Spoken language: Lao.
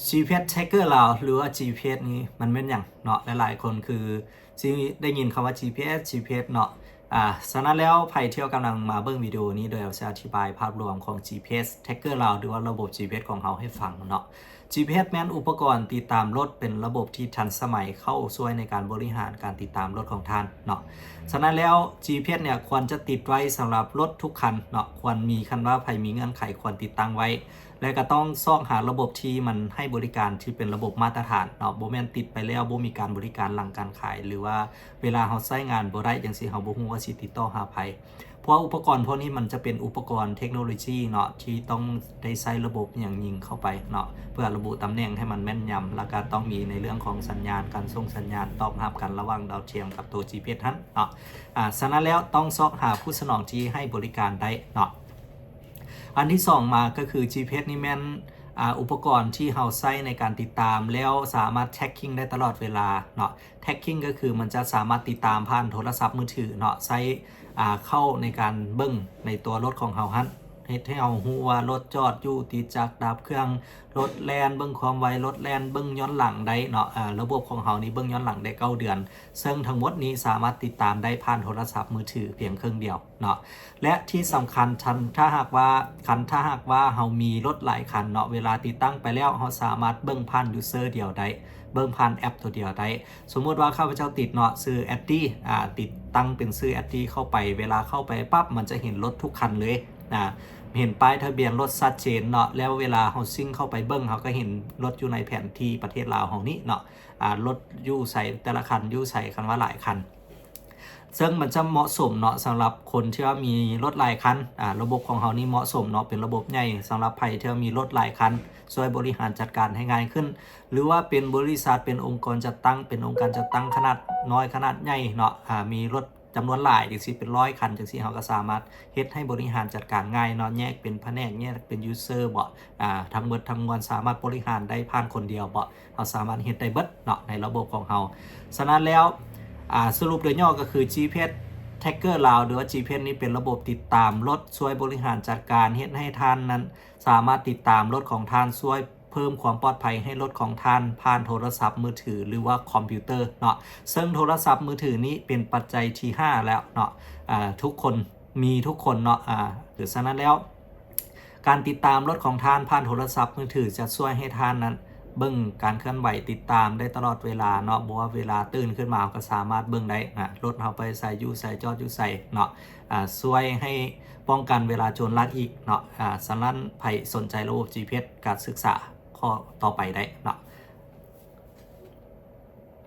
ຈີພີເອັສ Tracker ລາວ ຫຼືວ່າ ຈີພີເອັສ ນີ້ມັນແມ່ນຫຍັງເນາະ? ຫຼາຍໆຄົນຄືຊິໄດ້ຍິນຄຳວ່າ ຈີພີເອັສ ຈີພີເອັສ ເນາະ. ອາ ສະນັ້ນແລ້ວ ໃຜທີ່ກຳລັງມາເບິ່ງວິດີໂອນີ້ ໂດຍເຮົາຈະອະທິບາຍພາບລວມຂອງ ຈີພີເອັສ Tracker ລາວ ຫຼືວ່າລະບົບ ຈີພີເອັສ ຂອງເຮົາໃຫ້ຟັງເນາະ. ຈີພີເອັສ ແມ່ນອຸປະກອນຕິດຕາມລົດ ເປັນລະບົບທີ່ທັນສະໄໝ ເຂົ້າຊ່ວຍໃນການບໍລິຫານການຕິດຕາມລົດຂອງທ່ານເນາະ. ສະນັ້ນແລ້ວ ຈີພີເອັສ ເນຍ ຄວນຈະຕິດໄວ້ສຳລັບລົດທຸກຄັນເນາະ, ຄວນມີ, ຄັນວ່າໃຜມີເງື່ອນໄຂຄວນຕິດຕັ້ງໄວ້ ແລະ ກໍຕ້ອງຊອກຫາລະບົບທີ່ມັນໃຫ້ບໍລິການທີ່ເປັນລະບົບມາດຕະຖານເນາະ, ບໍ່ແມ່ນຕິດໄປແລ້ວບໍ່ມີການບໍລິການຫຼັງການຂາຍ ຫຼືວ່າເວລາເຮົາໃຊ້ງານບໍ່ໄດ້ຈັ່ງຊີ້ ເຮົາບໍ່ຮູ້ວ່າຊິຕິດຕໍ່ຫາໃຜ. ເພາະວ່າອຸປະກອນພວກນີ້ມັນຈະເປັນອຸປະກອນເທັກໂນໂລຊີເນາະ ທີ່ຕ້ອງໄດ້ໃຊ້ລະບົບຫຍັງຍິງເຂົ້າໄປເນາະ ເພື່ອລະບຸຕຳແໜ່ງໃຫ້ມັນແມ່ນຍຳ, ແລ້ວກໍຕ້ອງມີໃນເລື່ອງຂອງສັນຍານ, ການສົ່ງສັນຍານ, ຕອບຮັບກັນລະຫວ່າງດາວທຽມກັບໂຕ ຈີພີເອັສ ຫັ້ນເນາະ. ອາ ສະນັ້ນແລ້ວຕ້ອງຊອກຫາຜູ້ສະໜອງທີ່ໃຫ້ບໍລິການໄດ້ເນາະ. ອັນທີສອງມາກໍຄື ຈີພີເອັສ ນີ້ແມ່ນ ອາ ອຸປະກອນທີ່ເຮົາໃຊ້ໃນການຕິດຕາມ ແລ້ວສາມາດ tracking ໄດ້ຕະຫຼອດເວລາເນາະ. tracking ກໍຄືມັນຈະສາມາດຕິດຕາມຜ່ານໂທລະສັບມືຖືເນາະ, ໃຊ້ ອາ ເຂົ້າໃນການເບິ່ງໃນຕົວລົດຂອງເຮົາຫັ້ນ ເຮັດໃຫ້ເຮົາຮູ້ວ່າລົດຈອດຢູ່, ຕິດຈັກ, ດັບເຄື່ອງ, ລົດແລ່ນ, ເບິ່ງຄວາມໄວລົດແລ່ນ, ເບິ່ງຍ້ອນຫຼັງໄດ້ເນາະ. ອາ ລະບົບຂອງເຮົານີ້ເບິ່ງຍ້ອນຫຼັງໄດ້ເກົ້າເດືອນ, ເຊິ່ງທັງໝົດນີ້ສາມາດຕິດຕາມໄດ້ຜ່ານໂທລະສັບມືຖືພຽງເຄື່ອງດຽວເນາະ. ແລະ ທີ່ສຳຄັນ ຄັນຖ້າຫາກວ່າ ຄັນຖ້າຫາກວ່າເຮົາມີລົດຫຼາຍຄັນເນາະ, ເວລາຕິດຕັ້ງໄປແລ້ວ ເຮົາສາມາດເບິ່ງຜ່ານ user ດຽວໄດ້, ເບິ່ງຜ່ານແອັບຕົວດຽວໄດ້. ສົມມຸດວ່າຂ້າພະເຈົ້າຕິດເນາະ ຊື່ ແອັດດີ້ ອາ ຕິດຕັ້ງເປັນຊື່ ແອັດດີ້ ເຂົ້າໄປ, ເວລາເຂົ້າໄປປັບ ມັນຈະເຫັນລົດທຸກຄັນເລີຍ ອາ ເຫັນປ້າຍທະບຽນລົດຊັດເຈນເນາະ. ແລ້ວເວລາເຮົາຊິງເຂົ້າໄປເບິ່ງ ເຮົາກໍເຫັນລົດຢູ່ໃນແຜນທີ່ປະເທດລາວເຮົານີ້ເນາະ, ອາ ລົດຢູ່ໃສ, ແຕ່ລະຄັນຢູ່ໃສ, ຄັນວ່າຫຼາຍຄັນ. ເຊິ່ງມັນຈະເໝາະສົມເນາະ ສຳລັບຄົນທີ່ວ່າມີລົດຫຼາຍຄັນ. ອາ ລະບົບຂອງເຮົານີ້ເໝາະສົມເນາະ, ເປັນລະບົບໃຫຍ່ ສຳລັບໃຜທີ່ວ່າມີລົດຫຼາຍຄັນ, ຊ່ວຍບໍລິຫານຈັດການໃຫ້ງ່າຍຂຶ້ນ ຫຼືວ່າເປັນບໍລິສັດ, ເປັນອົງກອນຈັດຕັ້ງ, ເປັນອົງການຈັດຕັ້ງຂະໜາດນ້ອຍ, ຂະໜາດໃຫຍ່ເນາະ, ອາ ມີລົດຈຳນວນຫຼາຍຈັ່ງຊີ້ ເປັນຮ້ອຍຄັນຈັ່ງຊີ້, ເຮົາກໍສາມາດເຮັດໃຫ້ບໍລິຫານຈັດການງ່າຍເນາະ, ແຍກເປັນພະແນກ, ແຍກເປັນ user ເບາະ, ອາ ທັງໝົດທັງມວນສາມາດບໍລິຫານໄດ້ຜ່ານຄົນດຽວເບາະ. ເຮົາສາມາດເຮັດໄດ້ເບິດເນາະໃນລະບົບຂອງເຮົາ. ສະນັ້ນແລ້ວ ອາ ສະຫຼຸບໂດຍຫຍໍ້ກໍຄື ຈີພີເອັສ Tracker ລາວ ຫຼືວ່າ ຈີພີເອັສ ນີ້ເປັນລະບົບຕິດຕາມລົດ, ຊ່ວຍບໍລິຫານຈັດການ, ເຮັດໃຫ້ທ່ານນັ້ນສາມາດຕິດຕາມລົດຂອງທ່ານ, ຊ່ວຍເພີ່ມຄວາມປອດໄພໃຫ້ລົດຂອງທ່ານຜ່ານໂທລະສັບມືຖື ຫຼືວ່າຄອມພິວເຕີເນາະ. ເຊິ່ງໂທລະສັບມືຖືນີ້ເປັນປັດໄຈທີຫ້າແລ້ວເນາະ, ອາ ທຸກຄົນ ມີທຸກຄົນເນາະ. ອາ ສະນັ້ນແລ້ວ ການຕິດຕາມລົດຂອງທ່ານຜ່ານໂທລະສັບມືຖື ຈະຊ່ວຍໃຫ້ທ່ານນັ້ນເບິ່ງການເຄື່ອນໄຫວ, ຕິດຕາມໄດ້ຕະຫຼອດເວລາເນາະ. ບໍ່ວ່າເວລາຕື່ນຂຶ້ນມາ ເຮົາກໍສາມາດເບິ່ງໄດ້ນະ, ລົດເຮົາໄປໃສ, ຢູ່ໃສ, ຈອດຢູ່ໃສເນາະ. ອາ ຊ່ວຍໃຫ້ປ້ອງກັນເວລາໂຈນລັກອີກເນາະ. ອາ ສະນັ້ນໃຜສົນໃຈລະບົບ ຈີພີເອັສ ກໍສຶກສາຂໍ້ຕໍ່ໄປໄດ້ເນາະ.